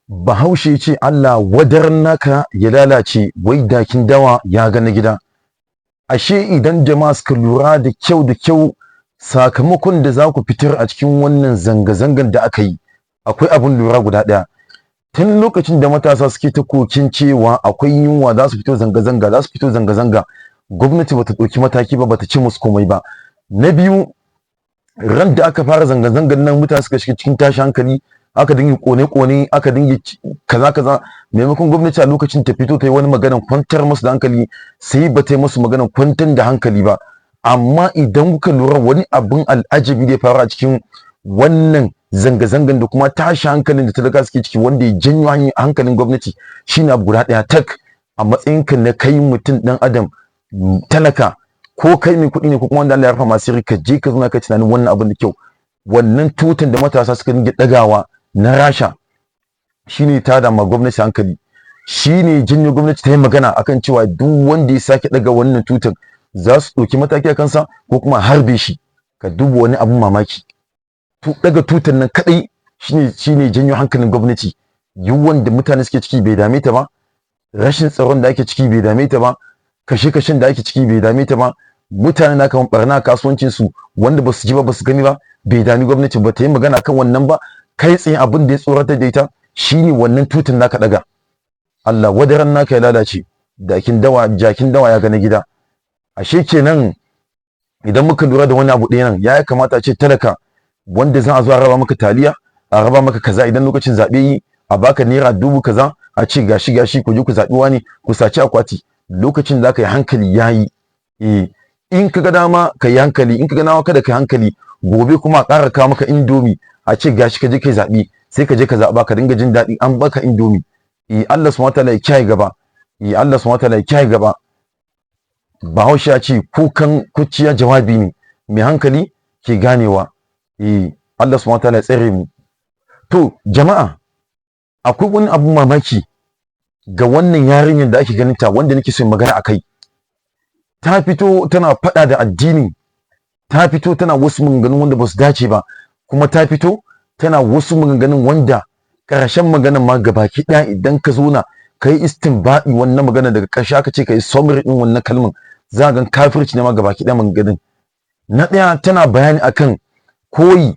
Bahaushe ce, Allah wadaran naka ya lalace, wai dakin dawa ya ga na gida. Ashe idan jama'a suka lura da kyau da kyau, sakamakon da za ku fitar a cikin wannan zanga-zangan da aka yi, akwai abin lura guda ɗaya. Tun lokacin da matasa suke ta kokin cewa akwai yunwa, za su fito zanga-zanga, za su fito zanga-zanga, gwamnati bata ɗauki mataki ba, bata ce musu komai ba. Na biyu, ran da aka fara zanga-zangan nan, mutane suka shiga cikin tashin hankali, aka dinga kone-kone, aka dinga kaza kaza. Maimakon gwamnati a lokacin ta fito ta yi wani maganan kwantar musu da hankali, sai ba ta yi musu maganan kwantar da hankali ba. Amma idan kuka lura, wani abin al'ajabi da ya faru a cikin wannan zanga-zangan da kuma tashi hankalin da talaka suke ciki, wanda ya janyo hankalin gwamnati, shine abu guda ɗaya tak. A matsayinka na kai mutum ɗan adam talaka, ko kai mai kuɗi ne, ko kuma wanda Allah ya rufa masu, ka je ka zauna ka tunanin wannan abin da kyau. Wannan tutan da matasa suka dinga ɗagawa na Rasha shine ta da ma gwamnati hankali, shine janyo gwamnati ta yi magana akan cewa duk wanda ya sake ɗaga wannan tutan, za su ɗauki mataki a kansa ko kuma harbe shi. Ka duba wani abun mamaki, ɗaga tutan nan kaɗai shine janyo hankalin gwamnati. Yunwan da mutane suke ciki bai dame ta ba, rashin tsaron da ake ciki bai dame ta ba, kashe-kashen da ake ciki bai dame ta ba, mutane na kan barna kasuwancin su wanda basu ji ba, basu gani ba, bai dami gwamnati ba ta yi magana kan wannan ba. Kai tsaye abin da ya tsoratar da ita shine wannan tutan naka daga. Allah wadaran naka ya lalace, dakin dawa, jakin dawa ya ga na gida. Ashe kenan idan muka lura da wani abu ɗaya nan, ya kamata a ce talaka wanda za a zo a raba maka taliya, a raba maka kaza, idan lokacin zaɓe yi, a baka naira 1000 kaza, a ce gashi gashi, ku je ku zaɓi wani, ku saci akwati, lokacin da ka yi hankali yayi. Eh, in ka ga dama ka yi hankali, in ka ga dama kada ka yi hankali, gobe kuma a ƙara kawo maka Indomie, a ce gashi, ka je kai zaɓe, sai ka je ka zaɓa, ka dinga jin daɗi an baka Indomie. Eh, Allah subhanahu wataala ya kiyaye gaba. Eh, Allah subhanahu wataala ya kiyaye gaba. Bahaushe ya ce kukan kuciya jawabi ne, mai hankali ke ganewa. Eh, Allah subhanahu wataala ya tsare mu. To jama'a, akwai wani abun mamaki ga wannan yarinyar da ake ganin ta, wanda nake son magana akai. Ta fito tana faɗa da addini, ta fito tana wasu maganganun wanda ba su dace ba, kuma ta fito tana wasu maganganun wanda ƙarshen maganan ma gabaki ɗaya, idan ka zo na ka yi istinbaɗi wannan magana, daga ƙarshe aka ce ka yi summary ɗin wannan kalman, za ga kafirci ne ma gabaki ɗaya maganganun. Na ɗaya, tana bayani akan koyi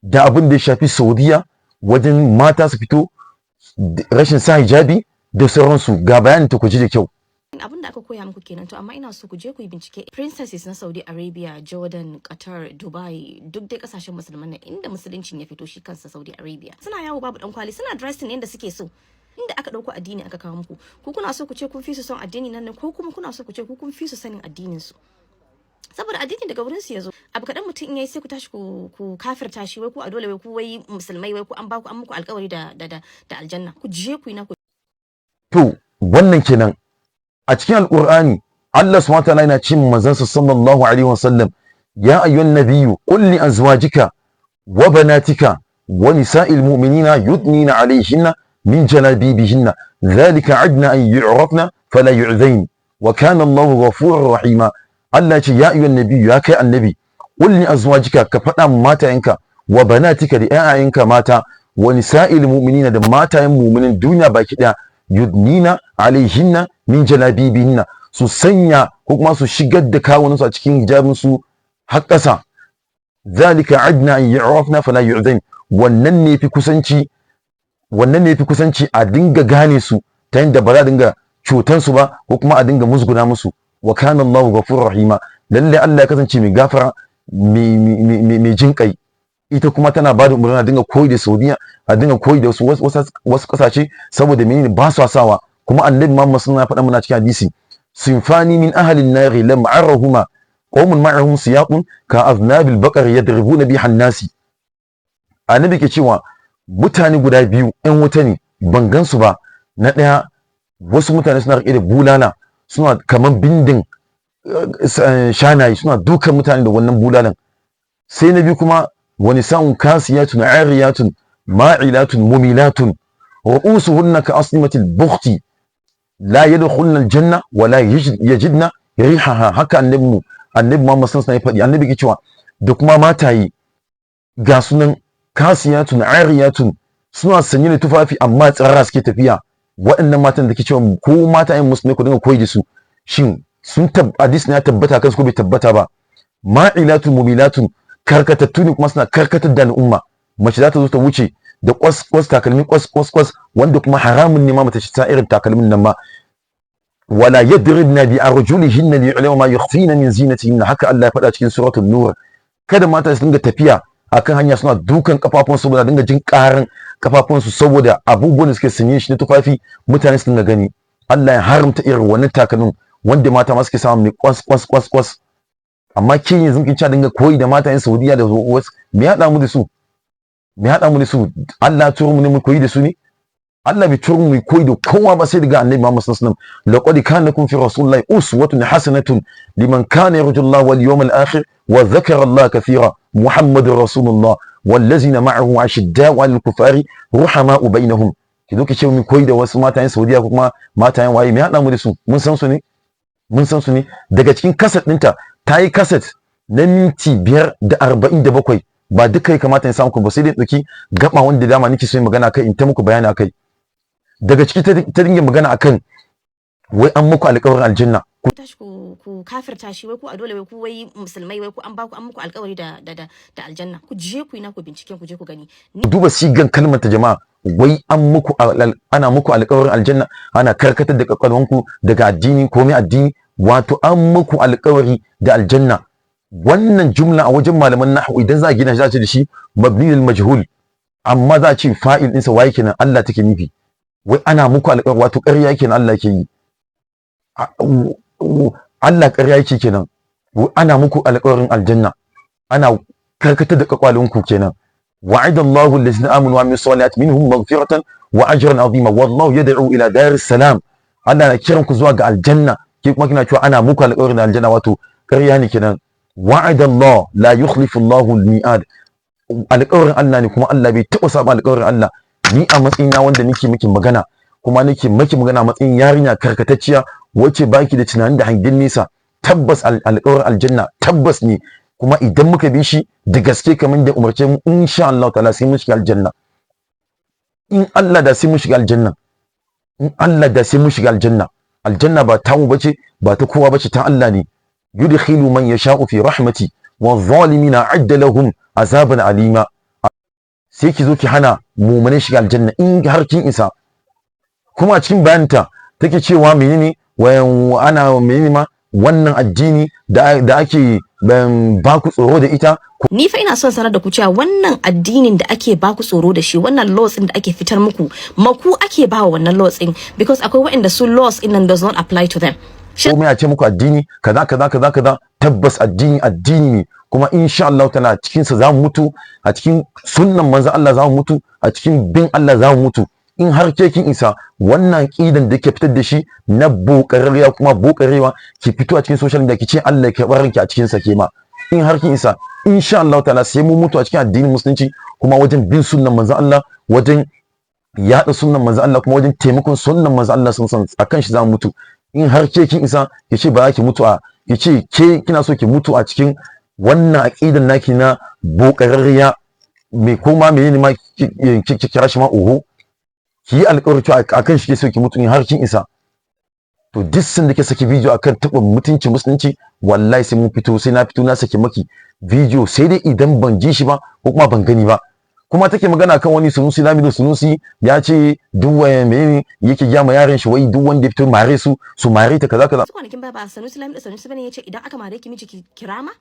da abin da ya shafi Saudiya wajen mata su fito, rashin sa hijabi da sauransu. Ga bayanin ta, ku ji da kyau. Abin da aka koya muku kenan. To amma ina so ku je ku yi bincike. Princesses na Saudi Arabia, Jordan, Qatar, Dubai, duk dai kasashen musulman nan inda musuluncin ya fito, shi kansa Saudi Arabia, suna yawo babu dan kwali, suna dressing yadda suke so. Inda aka dauko addini aka kawo muku, ku kuna so ku ce kun fi su son addini nan ne, ko kuma kuna so ku ce ku kun fi su sanin addinin su? Saboda addini daga wurin su yazo. Abu kadan mutum in yayi, sai ku tashi ku kafirta shi, wai ku a dole, wai ku, wai musulmai, wai ku an baku, an muku alkawari da aljanna. Ku je ku yi na ku. To wannan kenan. A cikin Alqur'ani, Allah subhanahu wataala yana ce manzansa sallallahu alaihi wasallam: "Ya ayyuhan nabiyyu, qul li azwajika wa banatika wa nisa'il mu'minina yudnina alayhinna min jalabibihinna, dhalika adna an yu'rafna fala yu'zain, wa kana Allahu ghafurur rahima." Allah ya ce: "Ya ayyuhan nabiyyu, ya kai annabi, qul li azwajika, ka faɗa matayenka, wa banatika, da ƴaƴayenka mata, wa nisa'il mu'minina, da matayen mu'minin duniya baki ɗaya, yudnina alaihinna min jalabibihinna, su sanya ko kuma su shigar da kawunansu a cikin hijabin su har ƙasa. Zalika adna an yu'rafna fala yu'zain." Wannan ne fi kusanci, wannan ne fi kusanci a dinga gane su, ta yadda ba za a dinga cutan su ba ko kuma a dinga musguna musu. Wa kana Allahu ghafurur rahima. Lalle Allah ya kasance mai gafara, mai jin kai. Ita kuma tana bada umarni a dinga koyi da Saudiya, a dinga koyi da wasu kasashe. Saboda menene ba su sawa? Kuma Annabi Muhammad sallallahu alaihi wasallam faɗa mana cikin hadisi: "Sinfani min ahli an-nari lam arahuma, qaumun ma'ahum siyaqun ka aznabil baqar yadribuna biha an-nasi." Annabi ke cewa mutane guda biyu ɗan wuta ne, ban gansu ba. Na ɗaya, wasu mutane suna riƙe da bulala, suna kaman bindin shanaye, suna dukan mutane da wannan bulalan. Sai na biyu kuma, wa nisa'un kasiyatun ariyatun ma'ilatun mumilatun ru'usuhunna ka asnimatil bukhti, la yadkhulna aljanna wa la yajidna rihaha. Haka annabi mu, Annabi Muhammad sallallahu alaihi wasallam ya faɗi. Annabi ke cewa da kuma mataye ga sunan kasiyatun ariyatun. Suna sanye da tufafi amma tsirara suke tafiya. Waɗannan matan da ke cewa ko mata yin musulmai ku dinga koyi da su, shin sun hadisi ne ya tabbata kansu ko bai tabbata ba? Ma'ilatun mumilatun, karkatattu ne kuma suna karkatar da al'umma. Mace za ta zo ta wuce da kwas kwas, takalmi kwas kwas kwas, wanda kuma haramun ne ma mace ta irin takalmin nan ma. ولا يضربن بأرجلهن ليعلم ما يخفين من زينتهن. Haka Allah ya faɗa cikin Suratul Nur. Kada mata su dinga tafiya akan hanya suna dukan kafafunsu, saboda dinga jin karan kafafunsu, saboda abubuwan da suke sanye shi na tufafi mutane su dinga gani. Allah ya haramta irin wannan takalmin wanda mata ma suke samu mai kwas kwas kwas kwas. Amma ke yanzu kin ci dinga koyi da mata yan Saudiya da wasu. Me ya mu da su? Me ya mu da su? Allah ya turo mu ne mu koyi da su ne? Allah bai turo mu koyi da kowa ba sai daga Annabi Muhammad sallallahu alaihi wasallam. لقد كان لكم في رسول الله أسوة حسنة لمن كان يرجو الله واليوم الآخر وذكر الله كثيرا. محمد رسول الله والذين معه أشداء على الكفار رحماء بينهم. Ki zo ki ce mu koyi da wasu matayen Saudiya ko kuma matayen waye? Me haɗa mu da su? Mun san su ne? Mun san su ne? Daga cikin kaset ɗinta, ta yi kaset na minti 5:47. Ba duka ya kamata in samu ku ba, sai dai ɗauki gaba wanda dama nake so yin magana kai, in ta muku bayani akai. Daga ciki ta dinga magana akan wai an muku alƙawarin aljanna. Ku tashi ku kafirta shi, wai ku a dole, wai ku, wai musulmai, wai ku an ba ku, an muku alƙawari da aljanna. Ku je ku yi naku binciken, ku je ku gani. Ku duba sigan kalmar ta, jama'a. Wai an muku, ana muku alƙawarin aljanna, ana karkatar da kwakwalwanku daga addini, komai addini, wato an muku alƙawari da aljanna. Wannan jumla a wajen malaman nahwu, idan za a gina shi, za a ce da shi مبني للمجهول, amma za a ce fa'il ɗinsa waye kenan? Allah take nufi. Wai ana muku alƙawari, wato ƙarya kenan Allah yake yi. Allah ƙarya yake kenan. Wai ana muku alƙawarin aljanna, ana karkatar da kwakwalwanku kenan. وعد الله الذين آمنوا وعملوا الصالحات منهم مغفرة وأجرا عظيما والله يدعو إلى دار السلام. Allah na kiran ku zuwa ga aljanna, ke kuma kina cewa ana muku alƙawarin aljanna, wato ƙarya ne kenan. وعد الله لا يخلف الله الميعاد. Alƙawarin Allah ne kuma Allah bai taɓa saba alƙawarin Allah. Ni a matsayina wanda nake miki magana, kuma nake maki magana matsayin yarinya karkatacciya wacce baki da tunanin da hangen nesa, tabbas alƙawarin aljanna tabbas ne, kuma idan muka bi shi da gaske kamar da umarce mu, insha Allah ta'ala sai mun shiga aljanna. In Allah da sai mun shiga aljanna. In Allah da sai mun shiga aljanna. Aljanna ba tamu bace, ba ta kowa bace, ta Allah ne. يدخل من يشاء في رحمته والظالمين أعد لهم عذابا أليما. Sai ki zo ki hana mumune shiga aljanna in har kin isa. Kuma a cikin bayanta take cewa menene, wayan ana menene ma wannan addini da ake ba ku tsoro da ita? Ni fa ina son sanar da ku cewa wannan addinin da ake ba ku tsoro da shi, wannan laws din da ake fitar muku, maku ake ba wa wannan laws din, because akwai waɗanda su laws din nan does not apply to them. Komai a ce muku addini kaza kaza kaza kaza. Tabbas addini addini ne, kuma insha Allah ta'ala cikin sa zamu mutu, a cikin sunnan manzon Allah zamu mutu, a cikin bin Allah zamu mutu. In har ke kin isa, wannan kidan da ke fitar da shi na bokarariya kuma bokarewa, ki fito a cikin social media ki ce Allah ya karɓar ranki a cikin sa ke ma. In har kin isa, insha Allah ta'ala sai mu mutu a cikin addinin musulunci, kuma wajen bin sunnan manzon Allah, wajen yaɗa sunnan manzon Allah, kuma wajen taimakon sunnan manzon Allah sun san akan shi zamu mutu. In har ke kin isa, ki ce ba za ki mutu a, ki ce ke kina so ki mutu a cikin wannan aqidan naki na bokararriya, me kuma menene ma ki kira shi ma, oho, ki yi alƙawari cewa akan shi ke so ki mutu. In har kin isa, to duk sanda ke saki bidiyo akan taɓa mutuncin musulunci, wallahi sai mun fito, sai na fito na saki maki bidiyo, sai dai idan ban ji shi ba ko kuma ban gani ba. Kuma take magana kan wani Sunusi Lamido Sunusi, ya ce duk wani menene yake gaya ma yaran shi, wai duk wanda ya fito mare su, su mare ta, kaza kaza. Su kwanakin baya ba Sanusi Lamido Sanusi bane yace idan aka mare ki miji ki kirama?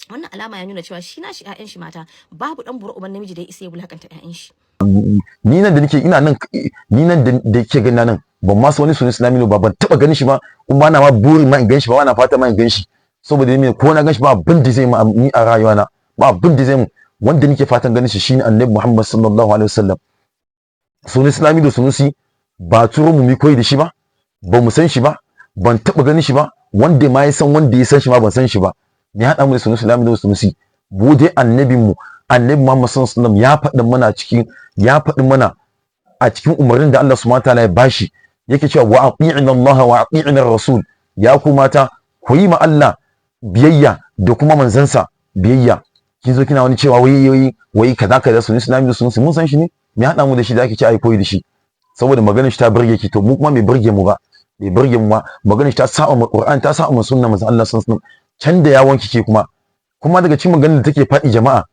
Wannan alama ya nuna cewa shi na shi ƴaƴan shi mata babu dan bura uban namiji da ya isa ya wulakanta ƴaƴan shi. Ni nan da nake ina nan, ni nan da yake gani nan, ban ma san wani Sunusi Lamido ba, ban taba ganin shi ba, kuma ba na ma burin ma in gan shi ba, na fata ma in gan shi, saboda ni ko na gan shi ba abin da zai ma ni a rayuwana, ba abin da zai mu. Wanda nake fatan ganin shi shine Annabi Muhammad sallallahu alaihi wasallam. Sunusi Lamido Sunusi ba turo mu mi koyi da shi ba, ba mu san shi ba, ban taba ganin shi ba. Wanda ma ya san wanda ya san shi ma ban san shi ba. Me ya haɗa mu da Sunusi Lamido Sunusi? Mu dai annabin mu, Annabi Muhammad sallallahu alaihi wasallam, ya faɗi mana cikin, ya faɗi mana a cikin umarnin da Allah subhanahu wataala ya bashi, yake cewa وأطيعن الله وأطيعن الرسول. Ya ku mata, ku yi ma Allah biyayya da kuma manzansa biyayya. Kin zo kina wani cewa wai wai wai kaza kaza, Sunusi Lamido Sunusi, mun san shi ne? Me haɗa mu da shi da ake ce ai koyi da shi? Saboda maganar shi ta burge ki. To mu kuma bai burge mu ba, bai burge mu ba. Maganar shi ta saba ma Qur'an, ta saba ma sunna manzon Allah sallallahu alaihi wasallam. Can da yawon kike kuma daga cikin maganar da take faɗi, jama'a,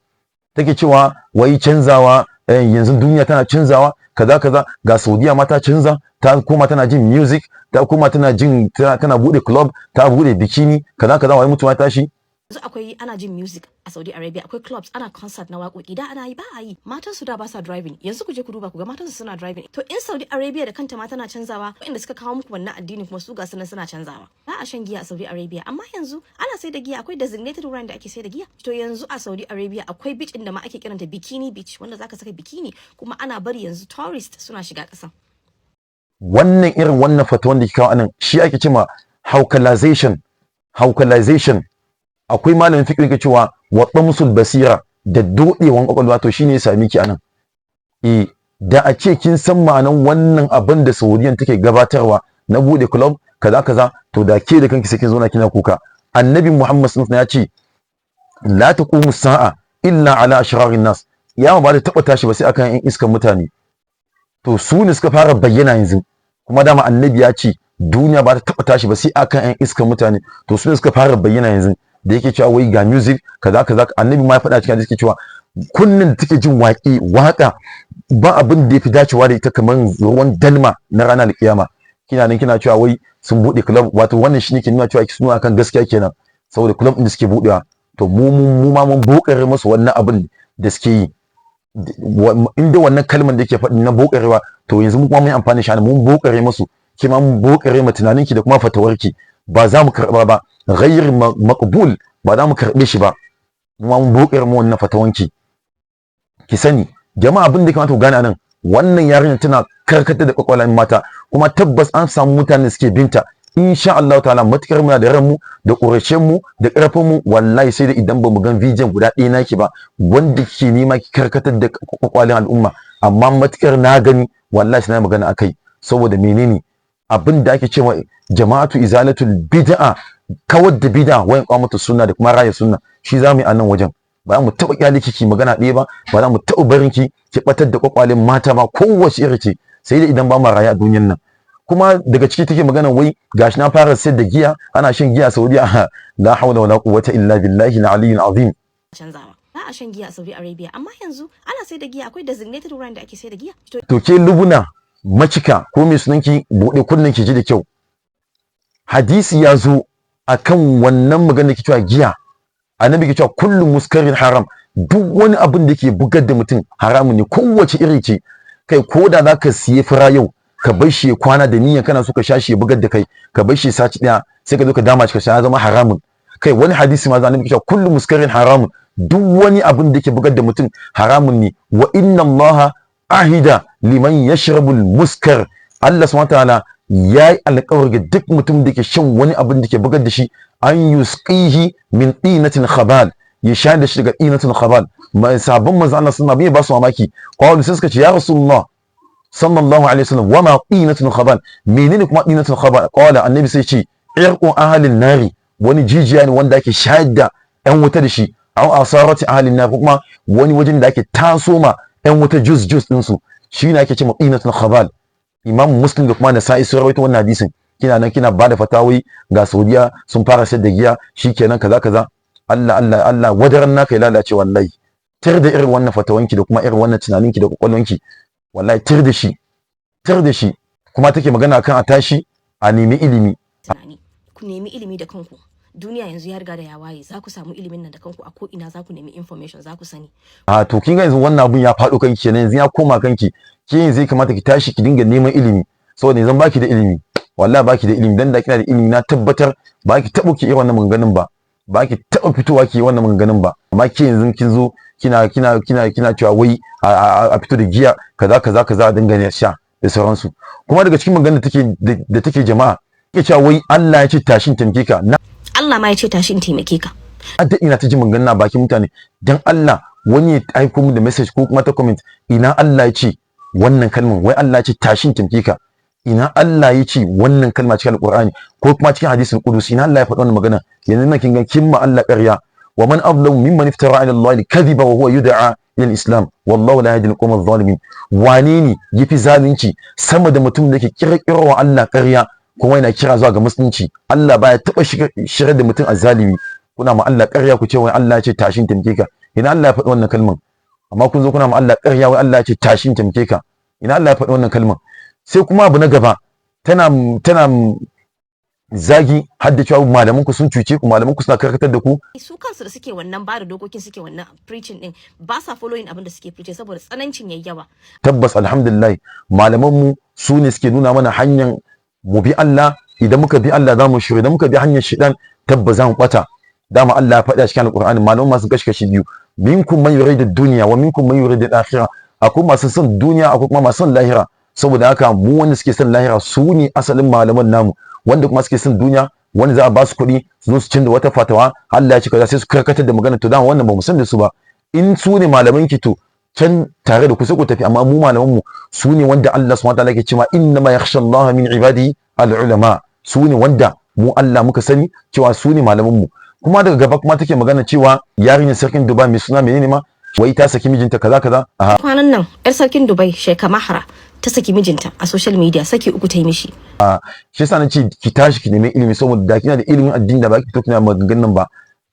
take cewa wai canzawa, yanzu duniya tana canzawa, kaza kaza, ga Saudiya ma ta canza, ta koma tana jin music, ta koma tana jin tana bude club, ta bude bikini, kaza kaza, wai mutuwa tashi. Yanzu akwai, ana jin music a Saudi Arabia, akwai clubs, ana concert na waƙoƙi. Da ana yi? Ba a yi. Matan su da ba sa driving, yanzu ku je ku duba ku ga matan su suna driving. To in Saudi Arabia da kanta ma tana canzawa, waɗanda suka kawo muku wannan addini kuma su ga sunan suna canzawa. Ba a shan giya a Saudi Arabia, amma yanzu ana sai da giya, akwai designated wuraren da ake sai da giya. To yanzu a Saudi Arabia akwai beach inda ma ake kiranta Bikini Beach, wanda zaka saka bikini, kuma ana bari yanzu tourist suna shiga ƙasan. Wannan irin wannan fatawan da kika kawo anan shi ake cewa haukalization, haukalization. Akwai malamin fiqh yake cewa wa tamsul basira, da dodewan kwakwalwa. To shine ya sami ki anan. Eh, da a ce kin san ma'anan wannan abin da Saudiyan take gabatarwa na bude club, kaza kaza, to da ke da kanki sai kin zauna kina kuka. Annabi Muhammad sallallahu alaihi wasallam ya ce: "La taqumu sa'a illa ala ashrarin nas." Kiyama ba ta taba tashi ba sai akan yan iskan mutane. To su ne suka fara bayyana yanzu. Kuma dama Annabi ya ce duniya ba ta taba tashi ba sai akan yan iskan mutane. To su ne suka fara bayyana yanzu da yake cewa wai ga music, kaza kaza. Annabi ma ya faɗa cikin hadisi, yake cewa kunnin da take jin waƙi, waƙa, ba abin da yafi dacewa da ita kamar ruwan dalma na ranar kiyama. Kina nan kina cewa wai sun buɗe club. Wato wannan shine ke nuna cewa suna kan gaskiya kenan, saboda club din da suke buɗewa. To mu ma mun bokare musu wannan abin da suke yi, inda wannan kalmar da yake faɗi na bokarewa. To yanzu mu kuma mun yi amfani da shi, mun bokare musu. Ki ma mun bokare ma tunaninki da kuma fatawarki, ba za mu karɓa ba, ghayr maqbul, ba za mu karɓe shi ba. Mu ma mun bokare mu wannan fatawanki. Ki sani jama'a, abin da kamata ku gane anan, wannan yarinya tana karkatar da kwakwalen mata, kuma tabbas an samu mutane da suke binta. Insha Allah ta'ala, matukar muna da ranmu da ƙorashen mu da ƙarfin mu, wallahi sai da idan bamu gan bidiyon guda ɗaya naki ba wanda kike nema ki karkatar da kwakwalen al'umma. Amma matukar na gani, wallahi sai na magana akai. Saboda menene? Abin da ake cewa Jama'atu Izalatul Bid'a, kawar da bid'a wa iqamatu sunna, da kuma raya sunna, shi zamu yi a nan wajen. Ba mu taɓa kyale kiki magana ɗaya ba, ba za mu taɓa barin ki ki batar da kwakwalen mata ba, kowace iri ce, sai dai idan ba mu raye a duniyar nan. Kuma daga ciki take magana wai gashi na fara sayar da giya, ana shan giya a Saudiya. La hawla wala quwwata illa billahi al-aliyyil azim. Canzawa. Ba a shan giya a Saudi Arabia, amma yanzu ana sai da giya, akwai designated wuraren da ake sai da giya. To ke Lubuna Macika ko mai sunanki, buɗe kunnen ki ji da kyau. Hadisi ya zo akan wannan magana ke cewa giya. Annabi ke cewa: "Kullu muskarin haram." Duk wani abin da ke bugar da mutum haramun ne, kowace iri ce. Kai, ko da zaka siye fura yau ka bar shi ya kwana da niyyar kana so ka sha shi ya bugar da kai, ka bar shi sati daya, sai ka zo ka dama shi ka sha, ya zama haramun. Kai, wani hadisi ma annabi ke cewa: "Kullu muskarin haramun." Duk wani abin da ke bugar da mutum haramun ne. Wa inna Allah ahida liman yashrabul muskar. Allah subhanahu ta'ala ya yi alƙawari ga duk mutum da ke shan wani abin da ke bugar da shi, an yusqihi min tinatin khabal, ya sha da shi daga tinatin khabal. Sabon manzo Allah suna bai ba su mamaki. Qalu, sai suka ce: "Ya Rasulullah sallallahu alaihi wasallam, wama tinatul khabal? Menene kuma tinatul khabal?" Qala, Annabi sai ce: "Irqu ahlin nari." Wani jijiya ne wanda ake shayar da yan wuta da shi, aw asarati ahlin nar, kuma wani wajen da ake taso ma yan wuta juice juice din su, shi ne ake ce ma tinatul khabal. Imam Muslim da kuma Nasa'i sun rawaito wannan hadisin. Kina nan kina bada fatawi ga Saudiya sun fara sayar da giya, shikenan, kaza kaza. Allah Allah Allah wadaran naka ya lalace. Wallahi tir da irin wannan fatawanki da kuma irin wannan tunaninki da kwakwalwanki. Wallahi tir da shi, tir da shi. Kuma take magana kan a tashi a nemi ilimi. Tunani, ku nemi ilimi da kanku. Duniya yanzu ya riga da ya waye, za ku samu ilimin nan da kanku. A ko ina za ku nemi information, za ku sani. A to kin ga yanzu wannan abun ya faɗo kanki kenan, yanzu ya koma kanki. Ke yanzu ya kamata ki tashi ki dinga neman ilimi, saboda yanzu baki da ilimi. Wallahi baki da ilimi. Dan da kina da ilimi, na tabbatar baki taɓa ki irin wannan maganganun ba, baki taɓa fitowa ki yi wannan maganganun ba. Amma ke yanzu kin zo kina cewa wai a fito da giya, kaza kaza kaza, a dinga sha da sauransu. Kuma daga cikin maganar da take, jama'a, take cewa wai Allah ya ce tashin taimake ka na. Allah ma ya ce tashi in taimake ka. Daɗi na ta ji magana bakin mutane. Dan Allah wani ya aiko mu da message ko kuma ta comment, ina Allah ya ce wannan kalmar, wai Allah ya ce tashin taimake ka? Ina Allah ya ce wannan kalma cikin Alqur'ani ko kuma cikin hadisin qudusi? Ina Allah ya faɗi wannan magana? Yanzu nan kin ga kin ma Allah ƙarya. Wa man azlamu mimman iftara ala Allah kadhiba wa huwa yud'a. ila al-islam wallahu la yahdi al-qawma adh-dhalimin. Wane ne yafi zalunci sama da mutum da yake kirkirwa Allah ƙarya kuma yana kira zuwa ga musulunci? Allah baya taba shigar da mutum azzalimi. Kuna ma Allah ƙarya, ku ce wai Allah ya ce tashin taimake ka. Ina Allah ya faɗi wannan kalman? Amma kun zo kuna ma Allah ƙarya, wai Allah ya ce tashin taimake ka. Ina Allah ya faɗi wannan kalman? Sai kuma abu na gaba, tana zagi har da cewa malaman ku sun cuce ku, malaman ku suna karkatar da ku. Su kansu da suke wannan ba da dokokin, suke wannan preaching din, ba sa following abin da suke preaching saboda tsanancin yayi yawa. Tabbas, alhamdulillah, malaman mu su ne suke nuna mana hanyar mu bi Allah. Idan muka bi Allah za mu shiru, idan muka bi hanyar shaitan tabbas za mu bata. Dama Allah ya faɗi a cikin Alƙur'ani, malaman masu kashi kashi biyu: minkum man yuridu dunya wa minkum man yuridu al-akhirah. Akwai masu son duniya, akwai kuma masu son lahira. Saboda haka mu wanda suke son lahira su ne asalin malaman namu. Wanda kuma suke son duniya, wanda za a ba su kuɗi su zo su canza wata fatawa, Allah ya ce kaza, sai su karkatar da magana, to dama wannan ba mu san da su ba. In su ne malaman ki, to can tare da ku sai ku tafi. Amma mu malaman mu su ne wanda Allah subhanahu wa ta'ala yake cewa innama yakhsha Allah min ibadi al-ulama. Su ne wanda mu Allah muka sani cewa su ne malaman mu. Kuma daga gaba kuma take magana cewa yarinyar sarkin Dubai mai suna menene ma, wai ta saki mijinta kaza kaza. Aha. Kwanan nan yar sarkin Dubai, Sheikha Mahra, ta saki mijinta a social media, saki uku ta yi mishi. Shi yasa nace ki tashi ki nemi ilimi, saboda da kina da ilimin addini da ba ki fito kina maganganun nan ba.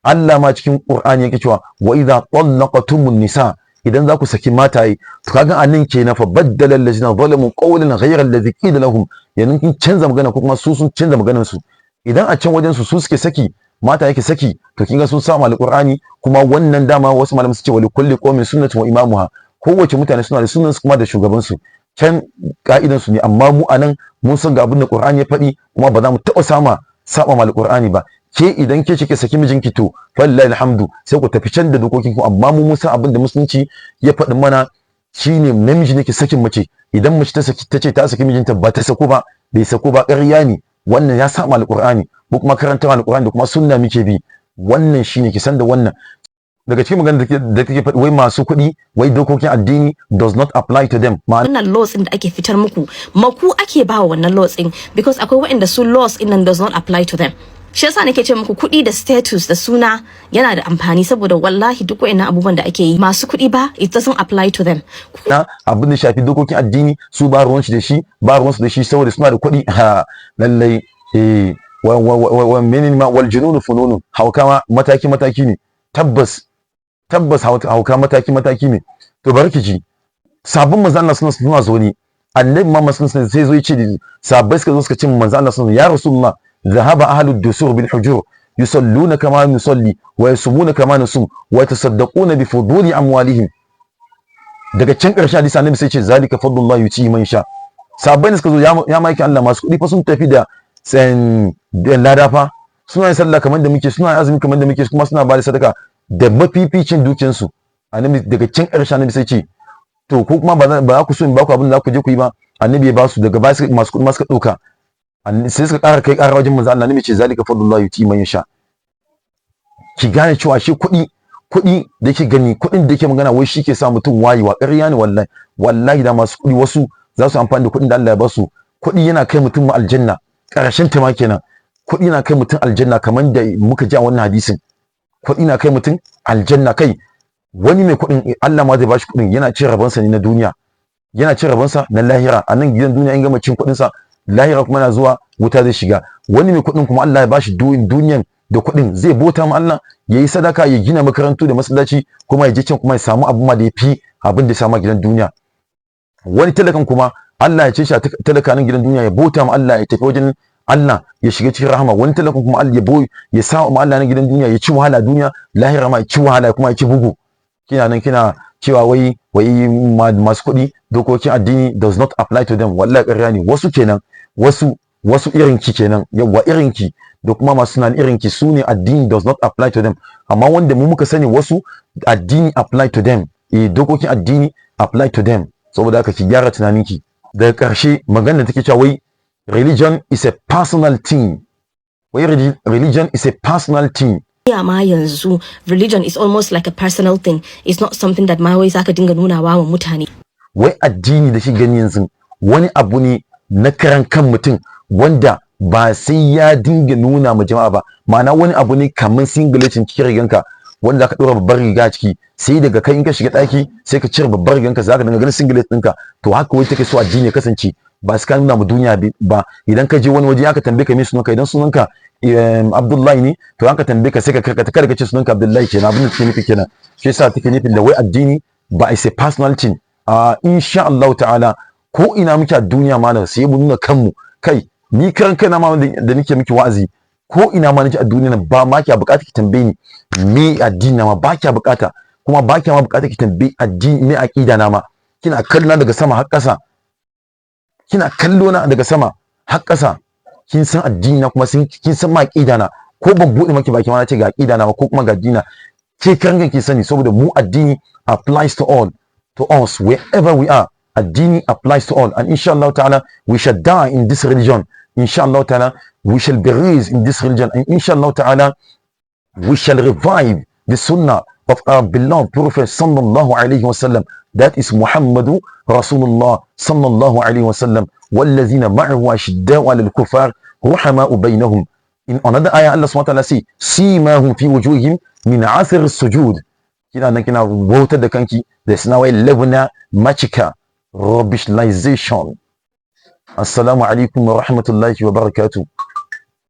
Allah ma cikin Qur'ani yake cewa wa idza tallaqtumun nisa, idan za ku saki mataye. To kaga anan kenan, fa baddala allazina zalamu qawlan ghayra allazi qila lahum. Yanzu kin canza magana, ko kuma su sun canza maganar su. Idan a can wajen su su suke saki mata yake saki, to kin ga sun samu Alqur'ani. Kuma wannan dama wasu malamai su ce wa likulli qaumin sunnatun wa imamuha, kowace mutane suna da sunan su kuma da shugaban su, can ka'idan su ne. Amma mu anan mun san ga abin da Qur'ani ya faɗi, kuma ba za mu taɓa saba ma Alqur'ani ba. Ke idan ke kike saki mijinki, to wallahi alhamdu, sai ku tafi can da dokokin ku. Amma mu mun san abin da musulunci ya faɗi mana shine namiji ne ke sakin mace. Idan mace ta saki, ta ce ta saki mijinta, ba ta sako ba, bai sako ba, ƙarya ne wannan, ya saba Alqur'ani. Mu kuma karantar Alqur'ani da kuma sunna muke bi. Wannan shine, ki san da wannan. Daga cikin magana da take faɗi, wai masu kuɗi, wai dokokin addini does not apply to them. Ma'ana Wannan laws din da ake fitar muku, maku ake bawa wannan laws din, because akwai waɗanda su laws din nan does not apply to them. Shi yasa nake ce muku kuɗi da status da suna yana da amfani, saboda wallahi duk waɗannan abubuwan da ake yi, masu kuɗi ba, it doesn't apply to them. Na abin da shafi dokokin addini, su ba ruwan shi da shi, ba ruwan su da shi, saboda suna da kuɗi. Ha, lallai eh, wa wa wa wa menene ma, wal jununu fununun, hauka ma mataki mataki ne. Tabbas tabbas, hauka mataki mataki ne. To bari ki ji, sabon manzo Allah suna zo ne, annabi Muhammad sallallahu alaihi sai zo ya ce, sahabbai suka zo suka ce manzo Allah sallallahu, ya rasulullah, ذهب أهل الدثور بالأجور يصلون كما نصلي ويصومون كما نصوم ويتصدقون بفضول أموالهم. Daga can ƙarshen hadisi annabi sai ce zalika fadlullah yuti man sha. Sahabbai ne suka zo, ya maki Allah, masu kuɗi fa sun tafi da san lada fa, suna yin sallah kamar da muke, suna yin azumi kamar da muke, kuma suna ba da sadaka da mafificin dukiyarsu. Annabi daga can ƙarshen annabi sai ce, to ko kuma ba za ku so in ba ku abin da za ku je ku yi ba? Annabi ya ba su. Daga baya masu kuɗi ma suka ɗauka, sai suka ƙara kai ƙara wajen manzo Allah. Annabi ce zalika fadlullah yuti man yasha. Ki gane cewa shi kuɗi, kuɗi da yake gani, kuɗin da yake magana wai shi ke sa mutum wayewa, ƙarya ne wallahi. Wallahi da masu kuɗi wasu za su amfani da kuɗin da Allah ya ba su, kuɗi yana kai mutum ma aljanna. Ƙarshen ta ma kenan, kuɗi na kai mutum aljanna, kamar da muka ji a wannan hadisin. Kuɗi na kai mutum aljanna. Kai, wani mai kuɗin Allah ma zai bashi kuɗin, yana cin rabonsa ne na duniya, yana cin rabonsa na lahira a nan gidan duniya. In gama cin kuɗinsa, lahira kuma na zuwa wuta zai shiga. Wani mai kuɗin kuma Allah ya bashi duniyan da kuɗin, zai bauta ma Allah, ya yi sadaka, ya gina makarantu da masallaci, kuma ya je can kuma ya samu abu ma da ya fi abin da ya samu a gidan duniya. Wani talakan kuma Allah ya ce shi a talaka nan gidan duniya, ya bauta ma Allah, ya tafi wajen Allah, ya shiga cikin rahama. Wani talakan kuma Allah ya boy ya sa ma Allah nan gidan duniya, ya ci wahala duniya, lahira ma ya ci wahala, kuma ya ci bugu. Kina nan kina cewa wai masu kuɗi dokokin addini does not apply to them. Wallahi ƙarya ne. Wasu kenan, wasu irin ki kenan, yawa irin ki da kuma masu tunanin irin ki, su ne addini does not apply to them. Amma wanda mu muka sani, wasu addini apply to them, eh, dokokin addini apply to them. Saboda haka ki gyara tunaninki. Daga ƙarshe, magana take cewa wai religion is a personal thing, wai religion is a personal thing. Ya ma yanzu religion is almost like a personal thing. It's not something that ma wai zaka dinga nunawa wa mutane. Wai addini da shi gani yanzu wani abu ne na karan kan mutum wanda ba sai ya dinga nuna ma jama'a ba. Ma'ana wani abu ne kamar singletin cikin riganka. wanda zaka dora babbar riga a ciki, sai daga kai in ka shiga daki sai ka cire babbar riganka, zaka dinga ganin singlet ɗinka. To haka wai take so addini ya kasance, ba su ka nuna mu duniya ba. Idan ka je wani waje aka tambaye ka me sunanka, idan sunanka Abdullahi ne, to aka tambaye ka sai ka karkata, kada ka ce sunanka Abdullahi kenan. Abin da take nufi kenan. Shi yasa take nufin da wai addini ba is a personal thing. Insha Allah ta'ala, ko ina muke a duniya, malam, sai mu nuna kanmu. Kai, ni karan kaina ma da nake miki wa'azi, ko ina ma nake a duniya nan, ba ma kya bukata ki tambaye ni me addini na ma, ba kya bukata. Kuma ba kya ma bukata ki tambaye addini me aqida na ma. Kina kallo daga sama har ƙasa, kina kallo na daga sama har ƙasa, kin san addini na, kuma kin san ma aqida na. Ko ban bude maki baki ma na ce ga aqida na ko kuma ga addini na, ke karan ki sani, saboda mu addini applies to all, to us, wherever we are. Addini applies to all, and inshallah ta'ala we shall die in this religion. Inshallah ta'ala we shall be raised in this religion, and inshallah ta'ala we shall revive the sunnah of our beloved Prophet sallallahu alaihi wasallam, that is Muhammadu Rasulullah sallallahu alaihi wasallam. والذين معه أشداء على الكفار رحماء بينهم. In another ayah, Allah subhanahu wa ta'ala say سيماهم في وجوههم من أثر السجود. Kina nan kina wautar da kanki. There's now a level machika rubbishization. Assalamu alaikum wa rahmatullahi wa barakatuh.